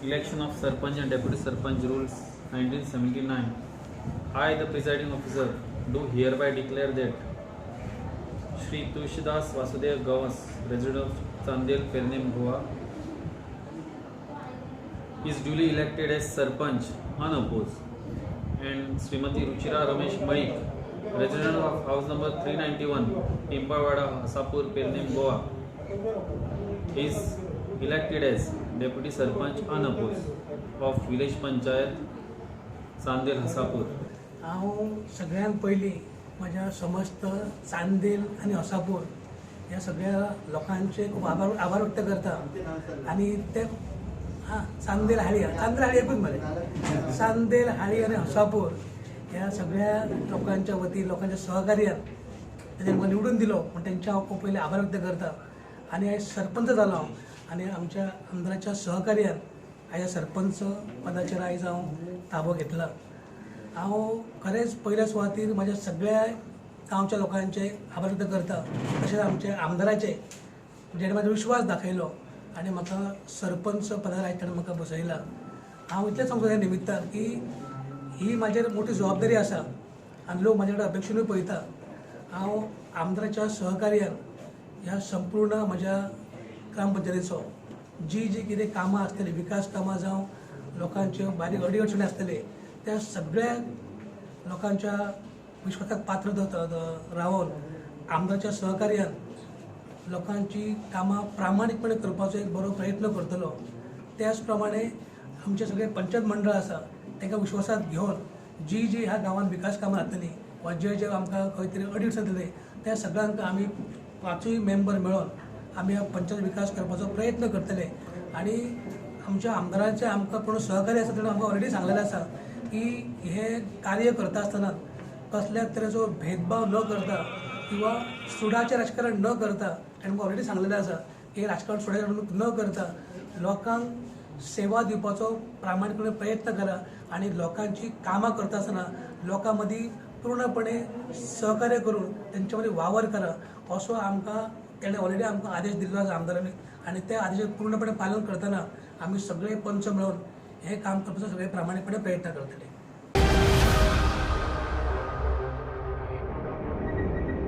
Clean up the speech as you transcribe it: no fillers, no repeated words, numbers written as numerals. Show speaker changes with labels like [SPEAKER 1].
[SPEAKER 1] Election of Sarpanch and Deputy Sarpanch Rules 1979, I, the presiding officer, do hereby declare that Shri Tulsidas Vasudev Gawas, resident of Chandel, Pernem, Goa, is duly elected as Sarpanch unopposed, and Srimati Ruchira Ramesh Malik, resident of house number 391, Pimpalwada, Hasapur, Pernem, Goa, is elected as Deputy Sarpanch unopposed of Village Panchayat Chandel, Hasapur.
[SPEAKER 2] हांव सगळ्यात पयलीं म्हज्या समस्त चांदेल आनी हसापूर ह्या सगळ्या लोकांचे खूब आभार आभार व्यक्त करता. आनी ते हां, चांदेल हाळी, चांदेल हाळी एकूच मरे. चांदेल हाळी आनी हसापूर ह्या सगळ्या लोकांच्या वतीन, लोकांच्या सहकार्यान तेणें म्हाका निवडून दिलो म्हण तेंचे हांव खूब पयलीं आभार व्यक्त करता. आनी आयज सरपंच जालो हांव आनी आमच्या आमदाराच्या सहकार्यान आयज सरपंच पदाचेर आयज हांव ताबो घेतला. हांव खरेंच पयल्या सुवातीर म्हाज्या सगळ्या गांवच्या लोकांचे आभार व्यक्त करता, तशेंच आमच्या आमदाराचे, जेणे म्हाजो विश्वास दाखयलो आनी म्हाका सरपंच पदार आयज ताणें म्हाका बसयला. हांव इतलेंच सांगता ह्या निमित्तान की ही म्हाजेर मोठी जबाबदारी आसा आनी लोक म्हाजे कडेन अपेक्षेनूय पळयता. हांव आमदाराच्या सहकार्यान ह्या संपूर्ण म्हज्या ग्रामपंचायतीचो जी जी कितें कामां आसतलीं, विकास कामां जावं, लोकांच्यो बारीक अडी अडचणी आसतले, त्या सगळ्या लोकांच्या विश्वासाक पात्र रावन आमदारच्या सहकार्यान लोकांची कामां प्रामाणीकपणे करपाचो एक बरो प्रयत्न करतलो. त्याच प्रमाणे आमचे सगळे पंचायत मंडळ आसा, तांकां विश्वासात घेवन जी जी ह्या गांवांत विकास कामां जातलीं वा जे जे आमकां खंय तरी अडीअडचण जातली, त्या सगळ्यांक आमी पांचूय मेंबर मेळोन आमी ह्या पंचायत विकास करपाचो प्रयत्न करतले. आनी आमच्या आमदाराचे आमकां पूर्ण सहकार्य आसा. ताणें आमकां ऑलरेडी सांगलेलें आसा की हे कार्य करता आसतना कसल्याच तरेचो भेदभाव न करता किंवा सुडाचें राजकारण न करता. ताणें आमकां ऑलरेडी सांगलेलें आसा की राजकारण सुडाचें न करता लोकांक सेवा दिवपाचो प्रामाणीकपणे प्रयत्न करा आनी लोकांची कामां करता आसतना लोकां मदीं पूर्णपणे सहकार्य करून तेंच्या मदीं वावर करा, असो आमकां तेणें ऑलरेडी आमकां आदेश दिल्लो आसा आमदारांनी. आनी त्या आदेशाचें पूर्णपणे पालन करतना आमी सगळे पंच मेळून हें काम करपाचो सगळे प्रामाणीकपणे प्रयत्न करतले.